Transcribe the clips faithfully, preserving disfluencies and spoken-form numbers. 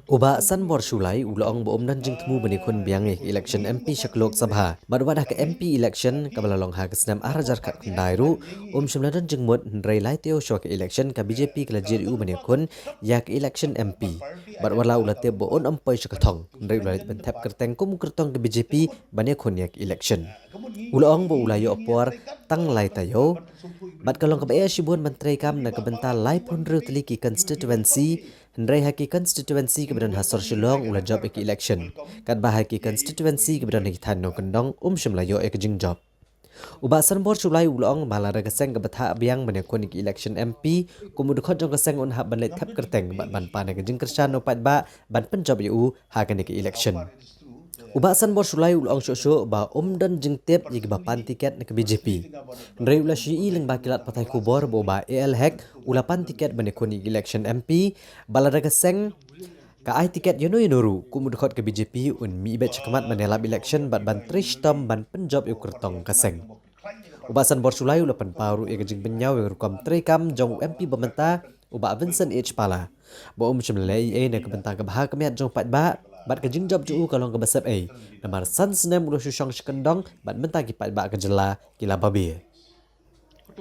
U Bah Sanbor Shullai u la ong ba um don jingthmu ban ïakhun biang ïa ka election M P sha ka Lok Sabha. Bad wat ha ka M P election kaba la long ha ka snem ar hajar khatkhyndai ruh, um shym la don jingmut, hynrei lai taïew shuwa ka election ka B J P ka la jied ïa u ban ïakhun ïa ka election M P. Bad wat la u la tip ba un ym poi sha ka thong, hynrei u la leit ban thep kyrteng kum u kyrtong ka B J P ban ïakhun ïa ka election. U la ong ba u la ïoh por tang lai taïew. Bad ka long kaba eh shibun ban treikam na ka bynta laiphew hynriew tylli ki constituency, hynrei ha ki constituency kiba don ha sor Shillong u la jop ïa ki election. Katba ha ki constituency kiba don ha ki thaiñ nongkyndong um shym la ïoh ïa ka jingjop. U Bah Sanbor Shullai u la ong ba lada ka seng kaba thah biang ban ïakhun ïa ka election M P, kum u dkhot jong ka seng un hap ban leit thep kyrteng bad ban pan ïa ka jingkyrshan na u paidbah ban pynjop ïa u ha kane ka election. U Bah Sanbor Shullai u la ong shuh shuh ba um don jingtip ïa kiba pan tiket na ka B J P. Hynrei u la shu ïohi lyngba ki lad pathai khubor ba u Bah A L Hek u la pan tiket ban ïakhun ïa ka election M P, ba lada ka seng ka ai tiket ïano ïano ruh, kum u dkhot ka B J P un mih beit shakhmat ban ïalap election bad ban trei shitom ban pynjop ïa u kyrtong ka seng. U Bah Sanbor Shullai u la pynpaw ruh ïa ka jingpynïaw ïa ka rukom treikam jong u M P ba mynta, u Bah Vincent H Pala, ba um shym la leh ei ei na ka bynta ka bha ka miat jong u paidbah, bad ka jingjop jong u ka long kaba sepei. Namar san snem u la shu shong sha kyndong bad mynta ki paidbah ka jylla ki la babe.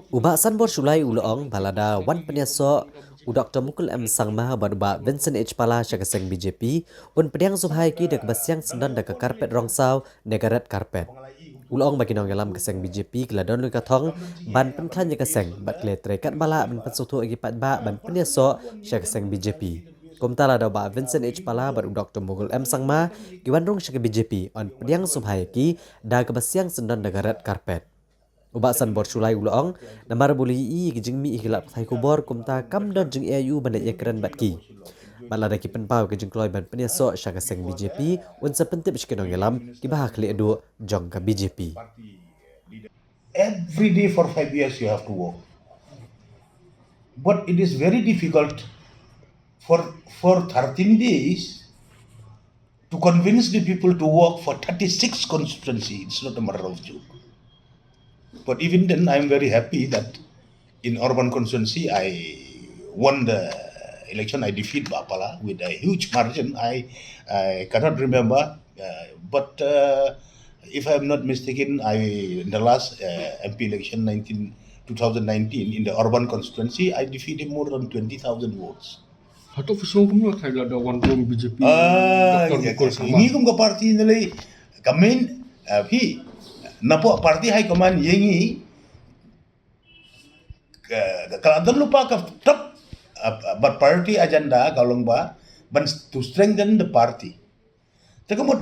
U Bah Sanbor Shullai u la ong ba lada wan pynïasoh u Doktor Mukul M Sangma bad u Bah Vincent H Pala sha ka seng B J P, un pdiang sngewbha ïa ki da kaba siang syndon da ka carpet rong saw ne ka red carpet. U la ong ba ki nongïalam ka seng B J P ki la don ruh ka thong ban pynkhlaiñ ïa ka seng bad ki la trei katba lah ban pynsngewthuh ïa ki paidbah ban pynïasoh sha ka seng B J P. Kumta lada u Bah Vincent H Pala bad u Doktor Mukul M Sangma ki wan rung sha ka B J P, yn pdiang sngewbha ïa ki da kaba siang syndon da ka red carpet. U Bah Sanbor Shullai u la ong, namar ba u la ïohi ïa ki jingmih ïa ki lad pathai khubor, kumta kam don jingeh ïa u ban leit ïakren bad ki. Bad lada ki pynpaw ïa ka jingkloi ban pynïasoh sha ka seng B J P, un sa pyntip sha ki nongïalam kiba ha khlieh duh jong ka B J P. Every day for five years you have to work. But it is very difficult for, for thirteen days to convince the people to work for thirty-six constituency. It's not a matter of joke. But even then, I'm very happy that in urban constituency, I won the election. I defeat Bah Pala with a huge margin. I, I cannot remember, uh, but uh, if I'm not mistaken, I in the last uh, M P election nineteen, two thousand nineteen, in the urban constituency, I defeated more than twenty thousand votes. Hato phi sngew kumno lada wan rung B J P? Ah, Doctor Mukul Sangma. Ngi kum ka party ne lei ka main, ah, phi napoh party high command ïa ngi ka la don lypa ka top, ah, but party agenda ka long ba ban to strengthen the party. Te ka mut,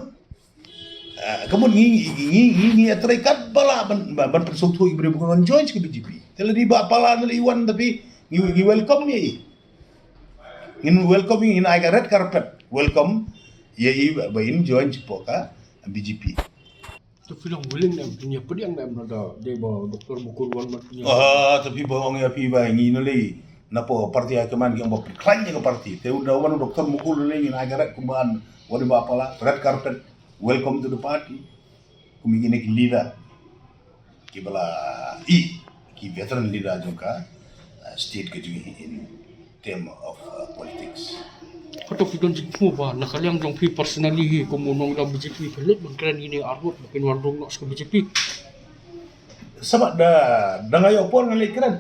ah, ka mut ngi ngi ngi ngi ïatrei katba lah ban ban pynsngewthuh ïa ki briew ba kin wan join sha ka B J P. Te lada i Bah Pala ne lei i wan, tapi ngi ngi welcome ïa i. Ngin welcome, ngin ai ka red carpet welcome ïa i ba in join shapoh ka B J P. Te phi long willing ne em, phin ïa pdiang ne em lada dei ba Doctor Mukul wan ban pdiang? Ah, te phi ba ong ïa phi ba ngi ne lei napoh party high command ki ong ba pynkhlaiñ ïa ka party. Te u da wan u Doctor Mukul ne lei ngin ai ka red kumba wan i Bah Pala, red carpet welcome to the party. Kum ïa kine ki leader kiba la i ki veteran leader jong ka uh, state ka jong i in term of uh, politics. Hato phi don jingthmu ba na ka liang jong phi personally hi kum u nongïalam B J P phi leit ban kren ïa kine ar ngut ba kin wan rung noh sha ka B J P? Sabab da da nga ïoh por nga leit kren.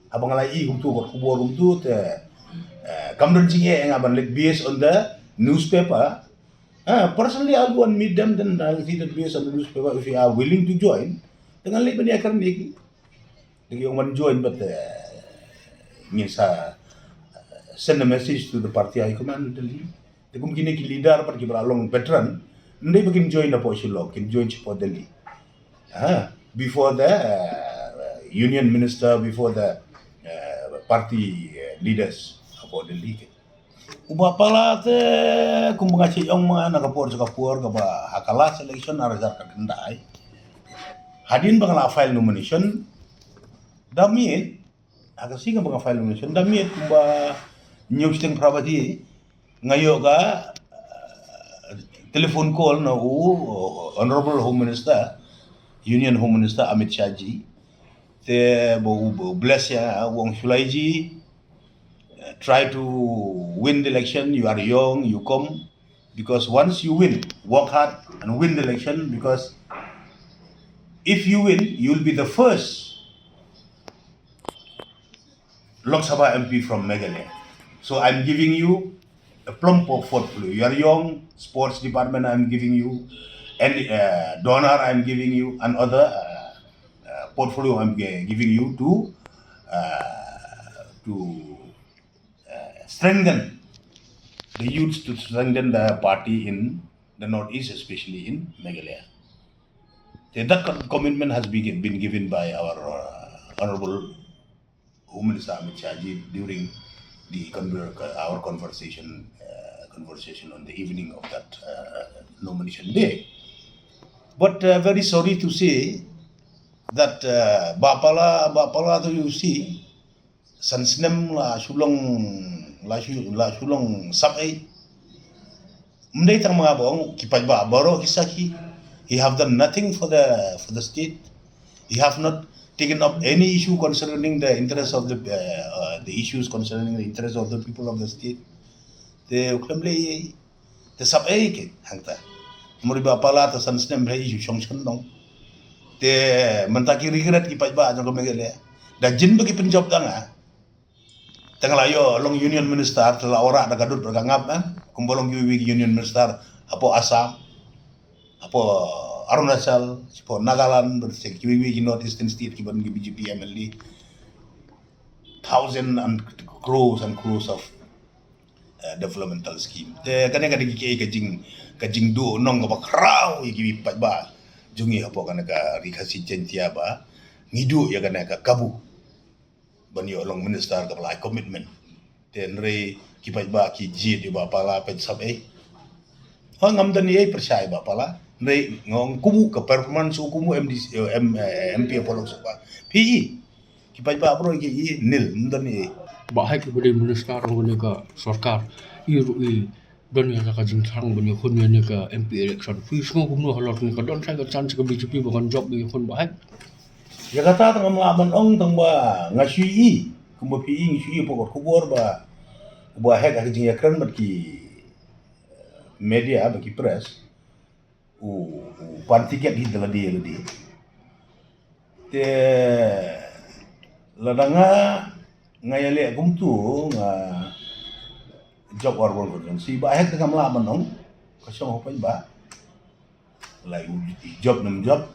Haba nga la i kumtu, ka khubor kumtu te, eh, kam don jingeh ïa nga ban leit based on the newspaper. Ah, personally, I'll go and meet them, then I'll see that based on the newspaper, if you are willing to join, te ngan leit ban ïakren ïa ki. Te ki ong ban join, but, eh, ngin sa, eh, send a message to the party high command in Delhi. Te kum kine ki leader pat kiba la long veteran, ym dei ba kin join napoh Shillong, kin join shapoh Delhi. Ah, before the, eh, union minister, before the, eh, party, eh, leaders hapoh Delhi. U Bah Pala te kumba nga shait ong ma nga na ka por sha ka por kaba ha ka last election ar hajar khatkhyndai, hadien ba nga la file nomination, da miet, ha ka sngi kaba nga file nomination, da miet kumba hynñiew shiteng phra baje nga ïoh ka, uh, telephone call na u, uh, Honorable Home Minister, Union Home Minister Amit Shah ji. Te ba u, ba u bless ïa nga, u ong Shullai ji, Try to win the election. You are young, you come. Because once you win, work hard and win the election. Because if you win, you will be the first Lok Sabha M P from Meghalaya. So I'm giving you a plump portfolio. You are young, sports department I'm giving you, and uh, DoNER I'm giving you, and other uh, uh, portfolio I'm gi- giving you to uh, to uh, strengthen the youths, to strengthen the party in the Northeast, especially in Meghalaya. That commitment has been given by our uh, Honorable Home Minister Amit Shah ji during the our conversation uh, conversation on the evening of that uh, nomination day. But uh, very sorry to say that uh, Bah Pala, Bah Pala, to you see, san snem la shu long la shu la shu long sap ei. Mdei tang ma bong ki paidbah baroh ki sakhi. He have done nothing for the for the state. He have not taken up any issue concerning the interest of the uh, uh, the issues concerning the interest of the people of the state. Te u khlem leh ei. Te sap ei ke hangta. Mori Bah Pala te san snem hei issue shong shen dong. Te mynta ki regret ki paidbah jong ka Meghalaya. Da jin ba ki pynjop dang a. Tang la ïoh long union minister te la ora da ka dud da ka ngap, eh. Kumba long kiwei kiwei union minister hapoh Assam, hapoh Arunachal, hapoh Nagaland, bad kiwei kiwei ki North Eastern state kiba don ki B J P M L A. Thousand and crores and crores of uh, developmental scheme. Te kane ka dei ka jing ka jingduh nong kaba khraw ïa ki paidbah jong ngi hapoh kane ka Ri Khasi Jaiñtia ba ngi duh ïa kane ka kabu ban ïoh long minister kaba la ai commitment. Te hynrei ki paidbah ki jied ïa Bah Pala peit sap ei. Ha ngam don ei pyrshah ïa Bah Pala. Hynrei ngong kubu ka performance u kubu M D C, eh, M, eh, M P hapoh Lok Sabha. Phi i ki paidbah baroh ki i nil, ngam don ei. Bah Hek ba dei minister jong kane ka sorkar, i ruh i don ïa ka jingthrang ban ïakhun ïa kane ka M P election. Phi sngew kumno halor kane ka don sa ka chance ka B J P ba kan jop ïakhun Bah Hek? Ïa kata tang ngam lah ban ong tang ba nga shu i kumba phi i, nga shu i hapoh ka khubor ba Bah Hek ha ka jingïakren bad ki media bad ki press u, u pan tiket hi da lade lade. Te lada nga nga ïaleh kumtu nga jop Urban Constituency, Bah Hek te ngam lah ban ong ka shong ha paidbah. Lai u jop ne ym jop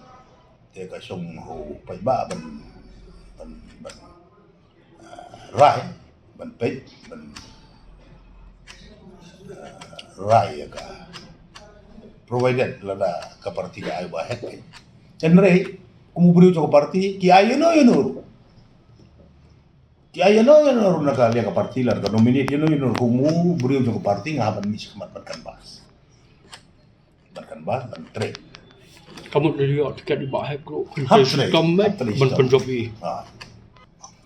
te ka shong ha paidbah ban ban ban ah, rai ban peit ban ah, rai ïa ka, provided lada ka party ka ai Bah Hek. Hynrei kum u briew jong ka party ki ai ïano ïano ruh. Ki ai ïano ïano ruh na ka liang ka party lada ka nominate ïano ïano ruh, kum u briew jong ka party nga hap ban mih shakhmat ban canvass. Ban canvass ban trei. Ka mut lada ïoh tiket i Bah Hek ruh, hap trei, kam hap trei ban pynjop i. Ha.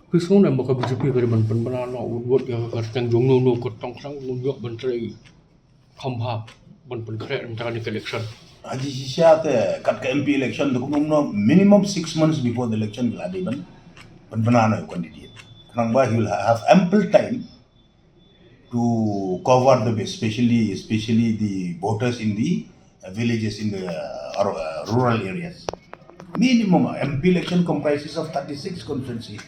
Phi sngew ne em ba ka B J P ka dei ban pynbna noh wut wut ïa ka kyrteng jong no no ka tong sang no ïoh ban trei kham bha ban pynkhreh na kane ka election. Haji shisha te kat ka M P election te kumno minimum six months before the election ki la dei ban pynbna noh candidate. Khnang ba he will have ample time to cover the base, especially especially the voters in the uh, villages in the uh, ur- uh, rural areas. Minimum uh, M P election comprises of thirty-six constituency.